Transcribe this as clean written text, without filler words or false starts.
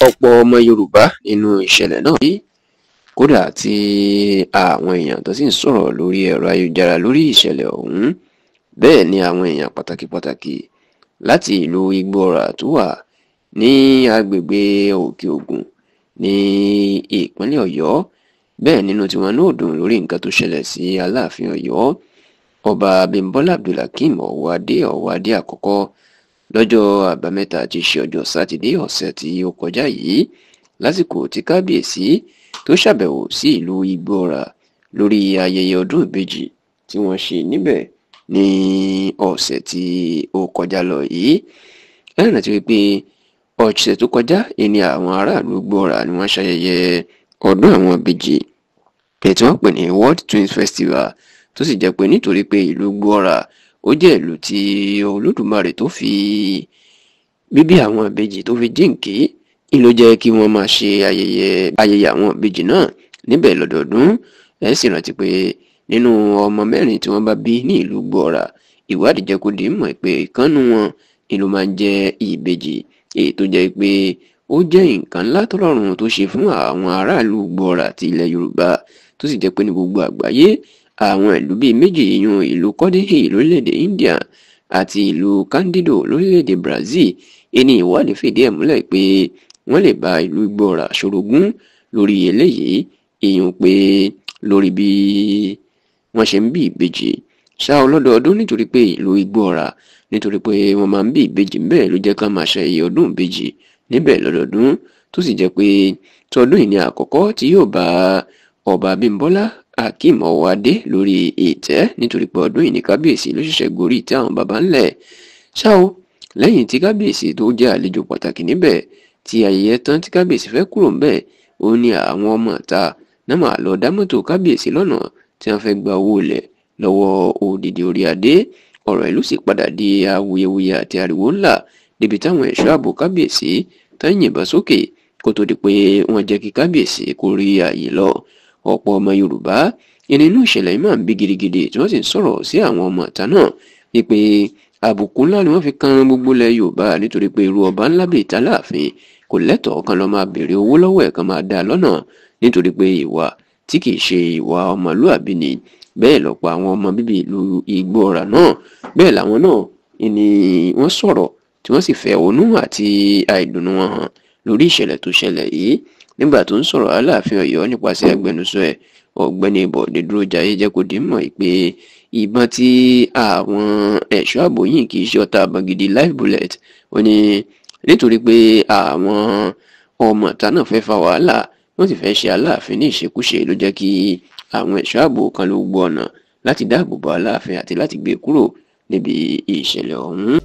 Ọ̀pọ̀ ọmọ Yorùbá nínú ìṣẹ̀lẹ̀ náà bí kódà tí àwọn èèyàn tó sì ń sọ̀rọ̀ lórí ẹ̀rọ ayélujára lórí ìṣẹ̀lẹ̀ ọ̀hún. Bẹ́ẹ̀ ni àwọn èèyàn pàtàkì pàtàkì láti ìlú Igbóọrà tó wà ní agbègbè Òkè Ògùn ní ìpínlẹ̀ Ọ̀yọ́. Bẹ́ẹ̀ nínú tiwọn náà dùn lórí nǹkan tó ṣẹlẹ̀ sí Aláàfin Ọ̀yọ́, Ọba Abímbọ́lá Abdulhakeem Ọ̀wọ́adé Ọ̀wọ́adé àkọ́kọ́ lọ́jọ́ Àbámẹ́ta tí í ṣe ọjọ́ Sátidé ọ̀sẹ̀ tí ó kọjá yìí, lásìkò tí kábíyèsí tó ṣàbẹ̀wò sí ìlú Igbóọrà lórí ayẹyẹ ọdún ìbejì tí wọ́n ṣe níbẹ̀ ní ọ̀sẹ̀ tí ó kọjá lọ yìí. Ẹ rántí wípé ọ̀sẹ̀ tó kọjá ni àwọn aráàlú Igbóọrà ni wọ́n ṣayẹyẹ ọdún àwọn ìbejì èyí tí wọ́n pè ní World Twins Festival, tó sì jẹ́ pé nítorí pé ìlú Igbóọrà ó jẹ́ ìlú tí Olódùmarè tó fi bíbí àwọn ìbejì tó fi jíǹkí, ló jẹ́ kí wọ́n máa ṣe ayẹyẹ àwọn ìbejì náà níbẹ̀ lọ́dọọdún. Ẹ sì rántí pé nínú ọmọ mẹ́rin tí wọ́n bá bí ní ìlú Igbóọrà, ìwádìí jẹ́ kó di mọ̀ pé ìkànnù wọn ìlú máa ń jẹ́ ìbejì, èyí tó jẹ́ pé ó jẹ́ nǹkan ńlá tọ́lọ́run tó ṣe fún àwọn aráàlú Igbóọrà àti ilẹ̀ Yorùbá, tó sì jẹ́ pé ní gbogbo àgbáyé àwọn ìlú bíi méjì, ìyún ìlú Kọ́díhì lórílẹ̀‐èdè India àti ìlú Cândido lórílẹ̀‐èdè Brazil, ẹni ìwádìí fìdí ẹ̀ múlẹ̀ pé wọ́n lè bá ìlú Igbóọrà ṣorogún lórí eléyìí, ìyún pé lórí bí wọ́n ṣe ń bí ìbejì ṣá ọlọ́dọọdún. Nítorí pé ìlú Igbóọrà, nítorí pé wọ́n máa ń bí ìbejì ńbẹ̀ ló jẹ́ ká máa ṣe ayẹyẹ ọdún ìbejì níbẹ̀ lọ́dọọdún, tó sì jẹ́ pé tọdún yìí ni àkọ́kọ́ tí yóò bá Ọba Abímbọ́lá Akeem Ọ̀wọ́adé lórí ìtẹ́, nítorí pé ọdún yìí ní kábíyèsí ló ṣẹ̀ṣẹ̀ gorí ìtẹ́ àwọn baba ńlẹ̀. Ṣá o, lẹ́yìn tí kábíyèsí tó jẹ́ àlejò pàtàkì níbẹ̀ tí ayẹyẹ tán tí kábíyèsí fẹ́ kúrò ńbẹ̀, ó ní àwọn ọmọ ìta náà máa lọ dá mọ́tò kábíyèsí lọ́nà tí wọ́n fẹ́ gba owó ilẹ̀ lọ́wọ́ odidi orí adé. Ọ̀rọ̀ ìlú sì padà di awuyewuye àti ariwo ńlá níbi táwọn ẹ̀ṣọ́ ààbò kábíyèsí tán yìnbọn sókè kó tó di pé wọ́n jẹ́ kí kábíyèsí kó rí ààyè lọ. Ọ̀pọ̀ ọmọ Yorùbá ìnínú ìṣẹ̀lẹ̀ yìí máa ń bí gidigidi, tí wọ́n sì ń sọ̀rọ̀ sí àwọn ọmọ ìta náà wípé àbùkù ńlá ni wọ́n fi kan gbogbo ilẹ̀ Yorùbá, nítorí pé irú ọba ńlá bíi tàláàfin kò lẹ́tọ̀ọ́ kan lọ máa béèrè owó lọ́wọ́ ẹ̀ kan máa dá a lọ́nà, nítorí pé ìwà tí kìí ṣe ìwà ọmọlúàbí ni. Bẹ́ẹ̀ lọ́pọ̀ àwọn ọmọ bíbí ìlú Igbóọrà náà, bẹ́ẹ̀ làwọn náà ni wọ́n sọ̀rọ̀ tí wọ́n sì fẹ̀hónú àti àìdùnnú wọn hàn lórí ìṣẹ̀lẹ̀ tó ṣẹlẹ̀ yìí. Nígbà tó ń sọ̀rọ̀, Aláàfin Ọ̀yọ́ nípasẹ̀ agbẹnusọ ẹ̀ Ọ̀gbẹ́ni Bọ̀dé Dúrójayé jẹ́ kó di mọ̀ pé ìbọn tí àwọn ẹ̀ṣọ́ ààbò yìí kì í ṣe ọta àbọ̀n gidi, live bullet. Ó ní nítorí pé àwọn ọmọ ìta náà fẹ́ fa wàhálà, wọ́n sì fẹ́ ṣe Aláàfin ní ìṣekúṣe, ló jẹ́ kí àwọn ẹ̀ṣọ́ ààbò kan ló gbọ́ ọ̀nà láti dáàbò bo Aláàfin àti láti gbé e kúrò níbi ìṣẹ̀lẹ̀ ọ̀hún.